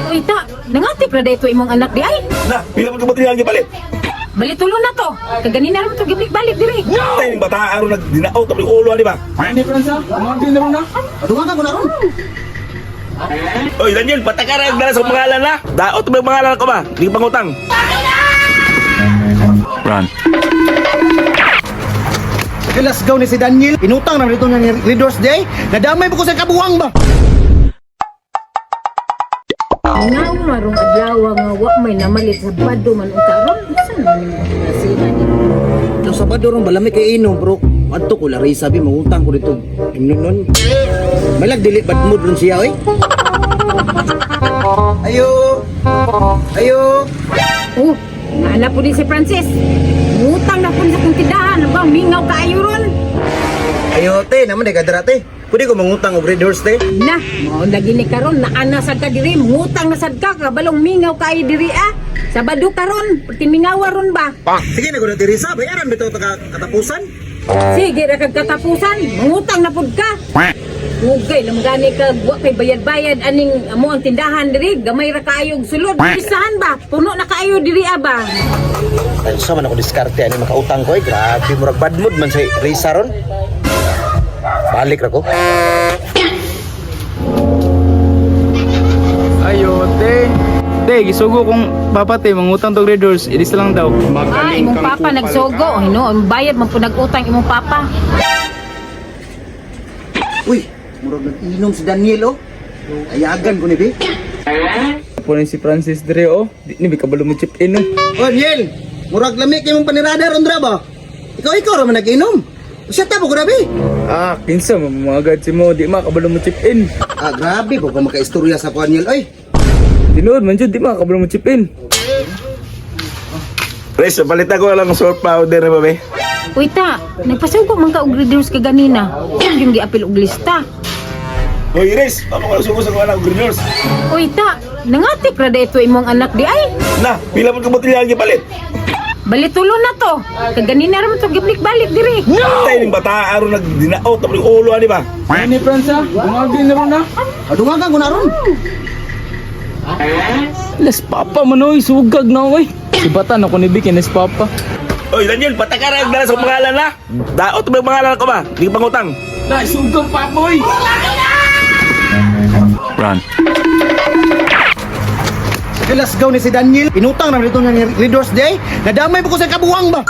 Uy ta, nangatip ra dayto imong anak di ay. Na, pila man ka botelya ang gipalit? Balitulo na to. Kaganina ra man to gibalik-balik diri. Tay ning bata aron nagdinaot tapos ulo ani ba? Hindi, Fransa. Mga na ron na. Dungagan ko na ron. Oy Daniel, patakara ang dala sa pangalan na. Daot ba yung pangalan ko ba? Di pangutang. Run. Let's go ni si Daniel. Inutang na rito niya ni Readers Day. Nadamay mo ko sa kabuwang ba? Nga marong adlaw nga wa may namalit sa bado man unta ron. Unsa man ni sila ni? Sa Sabado ron balami kay inom bro. Adto ko lari sabi mangutang ko dito. Imnon nun. Malag dili bad mood ron siya oy. Ayo. Ayo. Oh, naana po din si Francis. Ngutang na po sa kong tindahan. Ang mingaw kaayo ron. Ayo te, naman di kadra te. Pwede ko mangutang og Red Horse te. Na, mao lagi ni karon naana sad ka diri, ngutang na sad ka kabalong mingaw kaayo diri ah. Sabado karon, timingawa ron ba? Sige na ko na Teresa, bayaran bitaw ta katapusan. Sige ra kag katapusan, mangutang na pud ka. Ugay lang gani ka wa kay bayad-bayad aning amo ang tindahan diri, gamay ra kaayo og sulod. Isahan ba? Puno na kaayo diri ah ba? Ay, sa man ako diskarte ani makautang ko eh. Grabe murag bad mood man si Risa ron. Balik ra ko. Ayo, te. Te, gisugo kong papa te, mangutang tog Red Horse. Ilis lang daw. Ah, imong papa nagsugo, hino, ang bayad man po nag-utang imong papa. Uy, murag nag-inom si Daniel oh. Ayagan ko ni bi. Punin si Francis dire oh. Di ni kabalo mo chip in oh. Oh, Daniel, murag lami kay mong panirada ron dra ba? Ikaw ikaw ra man nag-inom. Usa ta po grabe. Ah, kinsa man mga agad si mo, di ma kabalo mo chip in. Ah, grabe po ka makaistorya sa ko Daniel oy. Tinuod man jud di ma kabalo mo chip in. Res, palitan ko lang salt powder ni babe. Uy ta, nagpasugo man ka og readers ka ganina. Yung giapil og lista. Hoy Res, pamo ko sugo sa kuan og Green Horse. Uy ta, nangatip ra dayto imong anak di ay. Na, pila man ka botelya ang gipalit? Balitulo na to. Kaganina ra man to gibalik-balik diri. Tay ning bata aron nagdinaot tapos ulo ani ba? Ani Fransa, mga na ron na. Dungagan ko na ron. Les papa man oy, sugag na oy. Si bata na ko ni Bikin, les papa. Oy Daniel, patakara ang dala sa pangalan na. Daot ba yung pangalan ko ba? Di pangutang. Na, sugag papa oy. Run. Let's go ni si Daniel. Inutang na rito niya ni Readers Day. Nadamay po ko sa kabuwang ba?